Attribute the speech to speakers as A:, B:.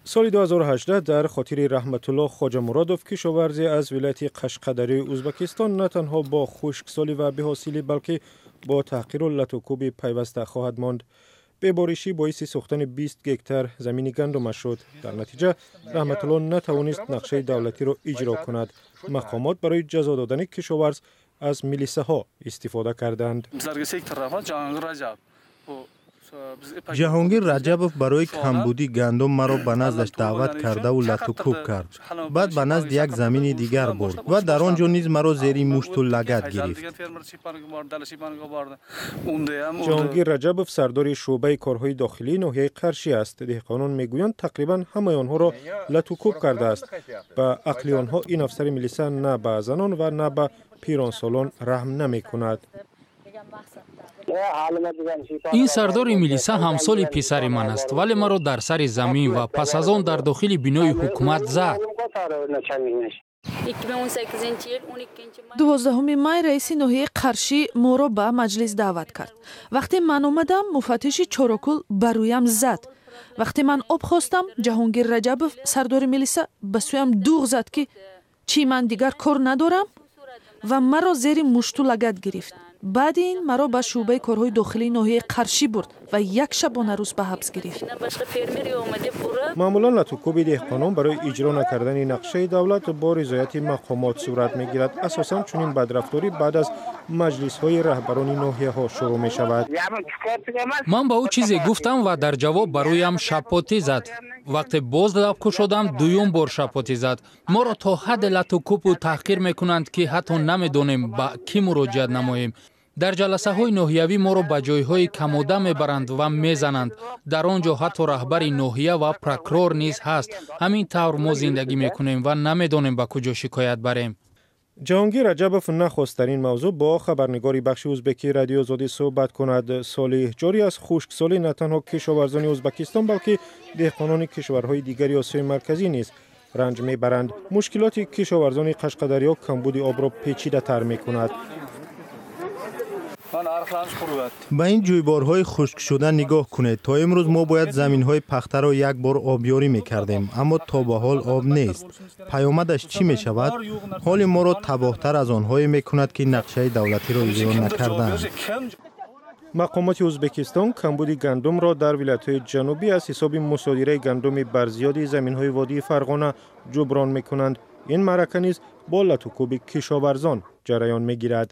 A: Соли 2018 дар хотири Раҳматулло Хоҷамуродов, кишоварзе аз вилояти Қашқадарёи Ӯзбекистон, на танҳо бо хушксолӣ ва беҳосилӣ, балки бо таҳқиру латукӯби пайваста хоҳад монд. Беборишӣ боиси сӯхтани 20 гектар замини гандумаш шуд. Дар натиҷа Раҳматулло натавонист нақшаи давлатиро иҷро кунад. Мақомот барои ҷазо додани кишоварз аз милисаҳо истифода карданд.
B: Ҷаҳонгир Раҷабов барои камбудии гандум маро ба наздаш даъват кардаву латукӯб кард. Баъд ба назди як замини дигар бурд ва дар он ҷо низ маро зери мушту лагат гирифт.
A: Ҷаҳонгир Раҷабов сардори шӯъбаи корҳои дохилии ноҳияи Қаршӣ аст. Деҳқонон мегӯянд, тақрибан ҳамаи онҳоро латукӯб кардааст. Ба ақли онҳо, ин афсари милиса на ба занон ва на ба пиронсолон раҳм намекунад.
C: Ин сардори милиса ҳамсоли писари ман аст, вале маро дар сари замин ва пас аз он дар дохили бинои ҳукумат зад.
D: 12-уми май раиси ноҳияи Қаршӣ моро ба маҷлис даъват кард. Вақте ман омадам, муфаттиши Чорокул ба рӯям зад. Вақте ман об хостам, Ҷаҳонгир Раҷабов, сардори милиса, ба сӯям дуғ зад, ки чӣ, ман дигар кор надорам, ва маро зери мушту лагат гирифт. Баъди ин маро ба шӯъбаи корҳои дохилии ноҳияи Қаршӣ бурд ва як шабонарӯз ба ҳабс гирифт.
A: Маъмулан латукӯби деҳқонон барои иҷро накардани нақшаи давлат бо ризояти мақомот сурат мегирад. Асосан чунин бадрафторӣ баъд аз маҷлисҳои раҳбарони ноҳияҳо шурӯъ мешавад.
C: Ман ба ӯ чизе гуфтам ва дар ҷавоб ба рӯям шаппотӣ зад. Вақте боз лаб кушодам, дуюм бор шаппотӣ зад. Моро то ҳадде латукӯбу таҳқир мекунанд, ки ҳатто намедонем, ба кӣ муроҷиат намоем. Дар ҷаласаҳои ноҳиявӣ моро ба ҷойҳои камода мебаранд ва мезананд. Дар он ҷо ҳатто раҳбари ноҳия ва прокурор низ ҳаст. Ҳамин тавр мо зиндагӣ мекунем ва намедонем, ба куҷо шикоят барем.
A: Ҷаҳонгир Раҷабов нахост дар ин мавзӯъ бо хабарнигори бахши узбекии Радиои Озодӣ суҳбат кунад. Соли ҷорӣ аз хушксолӣ на танҳо кишоварзони Ӯзбекистон, балки деҳқонони кишварҳои дигари Осиёи Марказӣ низ ранҷ мебаранд. Мушкилоти кишоварзони Қашқадарё камбуди обро печидатар мекунад.
B: Ба ин ҷӯйборҳои хушкшуда нигоҳ кунед. То имрӯз мо бояд заминҳои пахтаро як бор обёрӣ мекардем, аммо то ба ҳол об нест. Паёмадаш чӣ мешавад? Ҳоли моро табоҳтар аз онҳое мекунад, ки нақшаи давлатиро иҷро накардаанд.
A: Мақомоти Ӯзбекистон камбуди гандумро дар вилоятҳои ҷанубӣ аз ҳисоби мусодираи гандуми барзиёди заминҳои водии Фарғона ҷуброн мекунанд. Ин маърака низ бо латукӯби кишоварзон ҷараён мегирад.